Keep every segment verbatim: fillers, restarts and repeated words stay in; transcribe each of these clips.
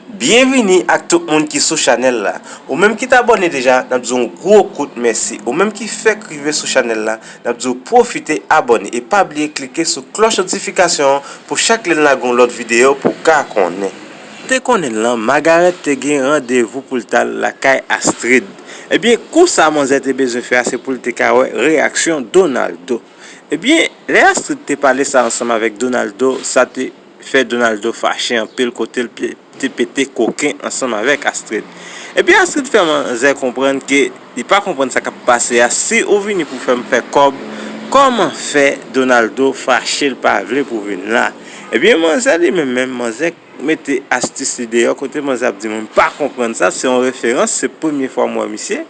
Byenvini ak tout moun ki sou chanèl la. Ou menm ki t abòne deja, n ap di w yon gwo kout mèsi. Ou menm ki fèk rive sou chanèl la, n ap di w pwofite abòne e pa bliye klike sou klòch notifikasyon an pou chak lè n lage yon lòt videyo pou w ka konnen. Te konnen l lan, Magarèt te gen randevou pou l t al lakay Astrid. Ebyen, kou sa manzè te bezwen fè a, se pou l te ka wè reyaksyon Donaldo. Ebyen, lè Astrid te pale sa ansanm avèk Donaldo, sa te fè Donaldo fache anpil kote l pye- te pete koken ansanm avèk Astrid. Ebyen, Astrid fè manzè konprann ke li pa konprann sa k ap pase a. Si ou vini pou fè m fè kòb, kòman fè Donaldo fache l pa vle pou vin la? Ebyen, manzè li menm, menm manzè mete astis li deyò kote manzè ap di, "Mwen pa konprann sa, se yon referans, se premye fwa m wè misye."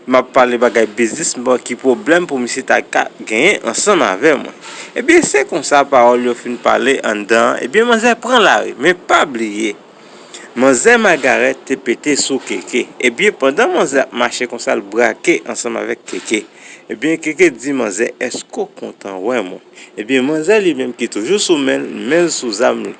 M ap pale bagay biznis, m pa wè ki pwoblèm pou misye ta ka genyen ansanm avè mwen. Ebyen, se konsa pawòl yo fin pale anndan an, ebyen, manzè pran lari, men pa bliye, manzè Magarèt te pete sou Keke. Ebyen, pandan manzè ap mache konsa, l brake ansanm avèk Keke. Ebyen, Keke di manzè, "Èske w kontan wè mwen?" Ebyen, manzè li menm ki toujou sou men l, men l sou zam li.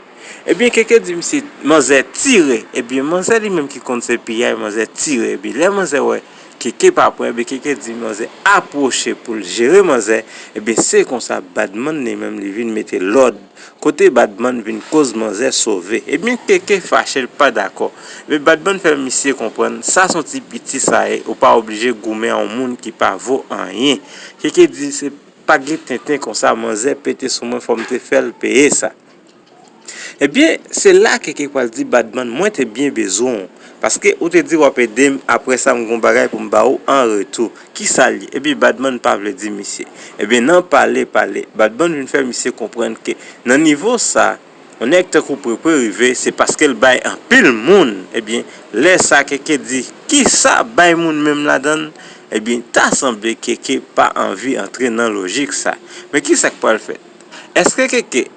Ebyen, Keke di misye, manzè tire. Ebyen, manzè li menm ki konn se piyay, manzè tire. Ebyen, lè manzè wè Keke pa pran, ebyen, Keke di manzè apwoche pou l jere manzè. Ebyen, se konsa Badman li menm li vin mete lòd. Kote Badman vin koz manzè sove. Ebyen, Keke fache, l pa dakò. Ebyen, Badman fè misye konprann, sa se yon ti piti sa ye, ou pa oblije goumen a yon moun ki pa vo anyen. Keke di se pa gen tenten konsa, manzè pete sou mwen, fò m te fè l peye sa. Ebyen, se la Keke pral di Badman, "Mwen te byen bezwen w, paske ou te di w ap ede m, apre sa m gon bagay pou m ba ou an retou. Kisa l ye?" Ebyen, Badman pa vle di misye. Ebyen, nan pale, pale, Badman vin fè misye konprann ke nan nivo sa, yon nèg tankou Prepre rive, se paske l bay anpil moun. Ebyen, lè sa Keke di, "Kisa bay moun menm ladan l?" Ebyen, ta sanble Keke pa anvi antre nan lojik sa. Men kisa k pral fèt? Èske Keke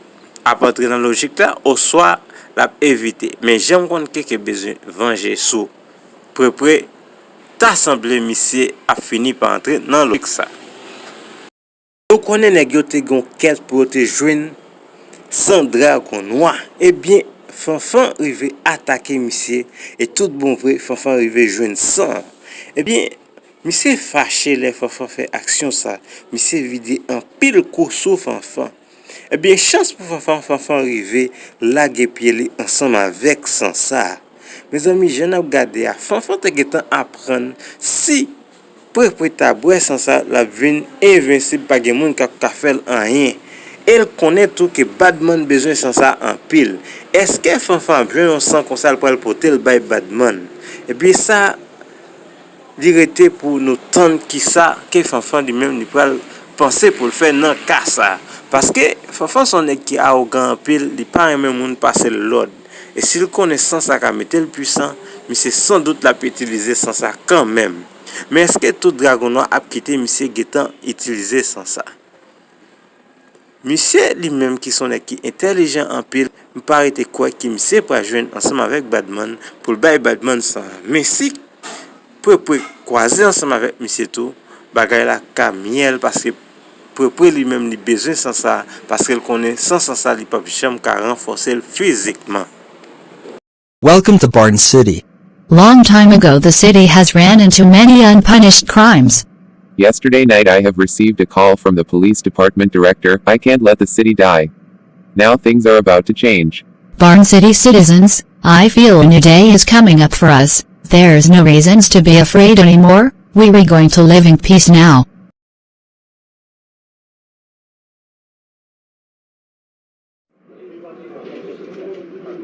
ap antre nan lojik la, oswa l ap evite? Men jan m konn Keke bezwen vanje sou Prepre, ta sanble misye ap fini pa antre nan lojik sa. Nou konnen nèg yo te gen yon kèt pou yo te jwenn san dragon nwa. Ebyen, Fanfan rive atake misye, e tout bon vre, Fanfan rive jwenn san an. Ebyen, misye fache lè Fanfan fè aksyon sa. Misye vide anpil kou sou Fanfan. Ebyen, chans pou Fanfan, Fanfan rive lage pye li ansanm avèk san sa. Mezanmi, jan n ap gade a, Fanfan te gentan aprann si Prepre ta bwè san sa, l ap vin envensib, pa gen moun k ap ka fè l anyen. E l konnen tou ke Badman bezwen san sa anpil. Èske Fanfan ap jwenn yon san konsa l pral pote l bay Badman? Ebyen sa, li rete pou nou tann kisa ke Fanfan li menm li pral panse pou l fè nan ka sa. Paske Fanfan se yon nèg ki awogan anpil, li pa renmen moun pase l lòd. E si l konnen san sa ka mete l pwisan, misye sandout l ap itilize san sa kanmenm. Men èske tout dragon nwa ap kite misye gentan itilize san sa? Misye li menm ki se yon nèg ki entèlijan anpil, m pa rete kwè ki misye pral jwenn ansanm avèk Badman pou l bay Badman san an. Men si Prepre kwaze ansanm avèk misye tou, bagay la ka myèl paske Prepre li menm li bezwen san sa, paske l konnen san san sa li p ap janm ka ranfòse l fizikman. Welcome to Barn City. Long time ago, the city has ran into many unpunished crimes. Yesterday night I have received a call from the police department director, "I can't let the city die. Now things are about to change." Barn City citizens, I feel a new day is coming up for us. There's no reasons to be afraid anymore. We are going to live in peace now.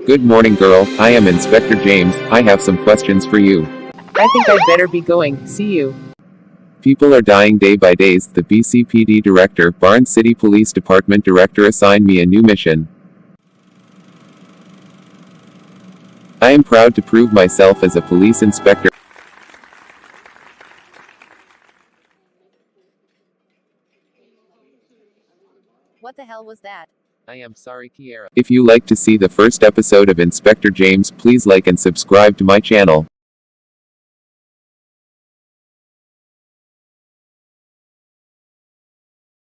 Good morning, girl. I am Inspector James. I have some questions for you. I think I'd better be going. See you. People are dying day by days. The B C P D director, Barn City Police Department director, assigned me a new mission. I am proud to prove myself as a police inspector. What the hell was that? I am sorry, Kiera. If you like to see the first episode of Inspector James, please like and subscribe to my channel.